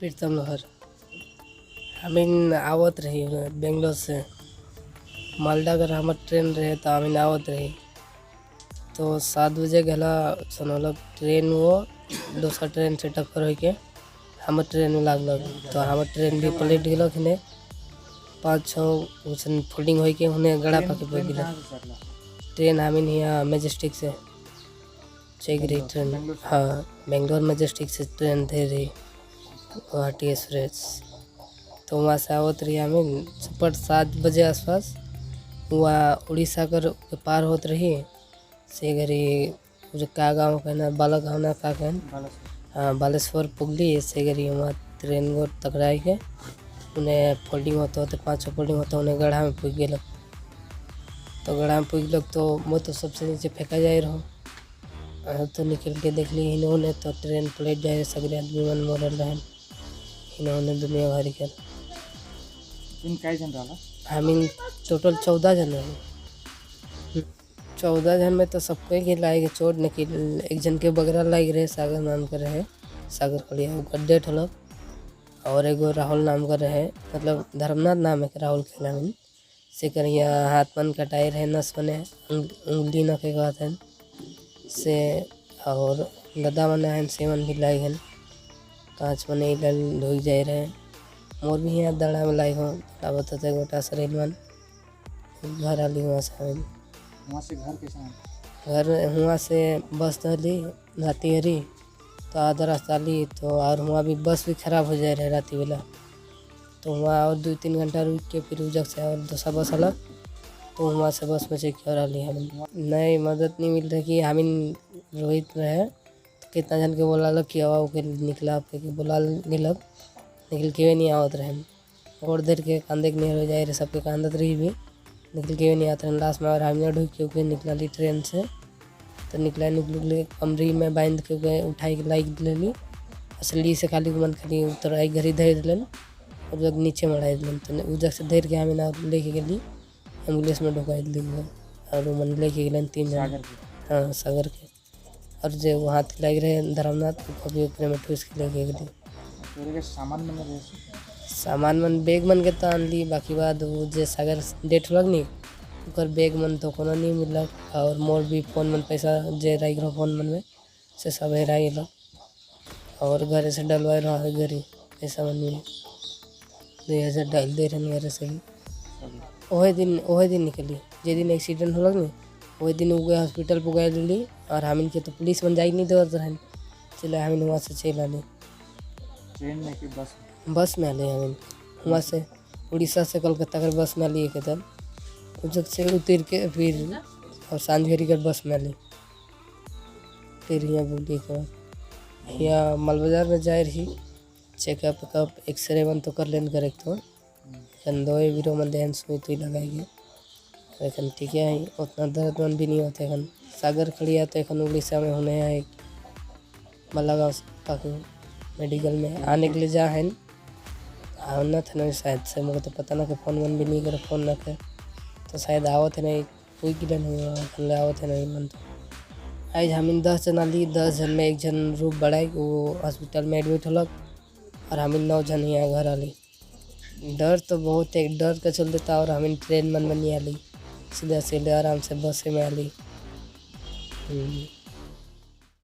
प्रीतम लोहर। हमिन आवत रही बेंगलोर से मालदा अगर हमार ट्रेन रहे तो हमिन आवत रही तो 7 बजे गला सुनौलक ट्रेन। वो दूसरा ट्रेन से टक्कर होके हमर ट्रेन में लागलक तो हमर ट्रेन भी पलट गेलक। हिने पाँच छः उसन फोल्डिंग होके हुने गड़ा पाके पड़ गेलक। ट्रेन हमिन यहाँ मैजेस्टिक से चेक रही ट्रेन। हाँ, बेंगलोर मैजेस्टिक से ट्रेन थे रही गुवाहाटी एक्सप्रेस। तो वहाँ से आवत रही हमें सुपर 7 बजे आसपास। वहाँ उड़ीसा कर के पार होत रही से घड़ी जो का गाँव कहना, बाला गाँव ना का कहन, हाँ, बालेश्वर पुगली। से घड़ी वहाँ ट्रेन को टकराई के उन्हें फोल्डिंग होते होते, पाँच छः फोल्डिंग होते, उन्हें गड्ढा में पुग गेलक। तो गड्ढा में पुग गेलक तो मैं तो सबसे नीचे फेंका जाए रहो। तो निकल के देख ली हिने उन्हें तो ट्रेन पलट जाए, सगरे आदमी मन मरल रहन हिने उन्हें दुनिया भर के। तुम काय जन रहला? हमिन टोटल 14 जन रहे। 14 जन में तो सबके के लागे चोट, लेकिन एक जन के बगरा लाग रहे। सागर नाम के रहे, सागर खड़िया, ओकर डेथ होलक। और एगो राहुल नाम का रहे, मतलब धर्मनाथ नाम है राहुल के नाम से करिया, हाथ मन कटाए रहे, नस बने उंगली न के कहत हन से। और दादा मन हन से मन भी लाग हन, कांच मने ढुक जाए रहे। मोर भी यहाँ दड़ा में लाग हो आवत होते गोटा शरीर मन। घर आली वहाँ से हमें। वहाँ से घर कैसे आए? घर हुआ से बस धरली राती हरी तो आधा रास्ता ली तो और हुआ भी बस भी खराब हो जाए रहे राती बेला। तो वहाँ और 2-3 घंटा रुक के फिर उजग से और दूसरा बस अलग तो वहाँ से बस में चढ़ के और आली हम। नहीं, मदद नहीं मिल रही कि हमिन रोहित रहे तो कितना जन के बोला कि आओ के निकला के बोला निकलब, निकल के नहीं आवत रहे। और देर के कांदे के नहीं हो जाए रहे, सबके कांदत रही भी, निकल के नहीं आते रहे। लास्ट में और हमने ढुक के के निकला ली ट्रेन से। तो निकला निकल कमरी में बांध के के उठाई के लाइक लेली असली से खाली मन खाली उतर आई घड़ी धर दिलन और जब नीचे मढ़ाई दिलन तो उ जग से धर के हमें ना लेके गेली, एम्बुलेंस में ढुकाई दिली और वो मन लेके गेलन तीन जन। सागर के? हाँ, सागर के। और जे वो हाथ लाग रहे धर्मनाथ, वो भी ओकरे में ठूस के लेके गेली। तोरे के सामान मन रहे से? सामान मन बैग मन के तो आनली, बाकी बाद वो जे सागर डेथ होलक नी ओकर बैग मन तो कोनो नहीं मिलक। और मोर भी फोन मन, पैसा जे रही रहो फोन मन में से सब हेरा गेलक। और घरे से डलवाए रहो घरी पैसा मन भी, 2000 डाल दे रहन घरे से भी। ओहे दिन, ओहे दिन निकली जे दिन एक्सीडेंट होलक नी, ओहे दिन उ हॉस्पिटल पुगाई देली। और हमिन के तो पुलिस मन जाई नहीं देवत रहन, चले हमिन वहाँ से चल आली। ट्रेन में कि बस में? बस में आले हमिन। वहाँ से उड़ीसा से कलकत्ता कर बस में आली एकदम, उजग से उतर के फिर और सांझ घड़ी कर बस में आली। फिर यहाँ बुकली के बाद यहाँ माल बाजार में जाए रही, चेकअप वेकअप, एक्सरे मन तो कर लेन करे तो एखन दवाई बीरो मन देहन, सुई तुई लगाई के। एखन ठीक है, उतना दर्द मन भी नहीं होते एखन। सागर खड़िया तो एखन उड़ीसा में होने है मलागांव पाके मेडिकल में आने के लिए जा है आना था ना शायद से, मुझे तो पता ना कि फोन वन भी नहीं करे, फोन ना कर तो शायद आवत है नहीं कोई गिलन हुआ एखन ले आवत है नहीं मन। तो आज हमिन 10 जन आली, 10 जन में एक जन रूप बढ़ाई, वो हॉस्पिटल में एडमिट होलक और हमिन नौ जन यहाँ घर आली। डर तो बहुत है, डर के चलते तो और हमिन ट्रेन मन में नहीं आली, सीधा सीधे आराम से बस में आली।